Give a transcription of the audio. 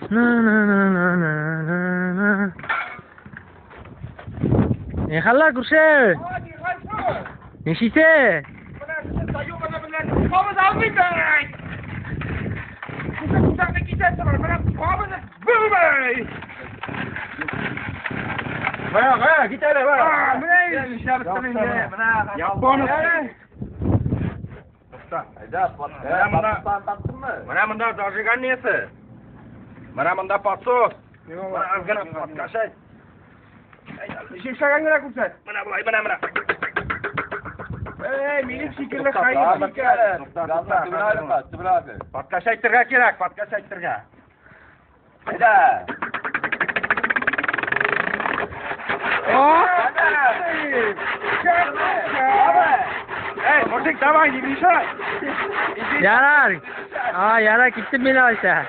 На-на-на-на-на-на. Нихәлләр, күрше? Нишисе? Менә монда зажиганиясе. Менә монда подсос. Менә азгына подкашай. Ничек эшләгән генә күрсәт. Менә болай, менә менә. Эй, минем шикелле хәер икән. Подкашайтырга кирәк, подкашайтырга. Әйдә. Эй, мужик, давай, не мешай. Ярар. А, ярар, киттем мин алайса.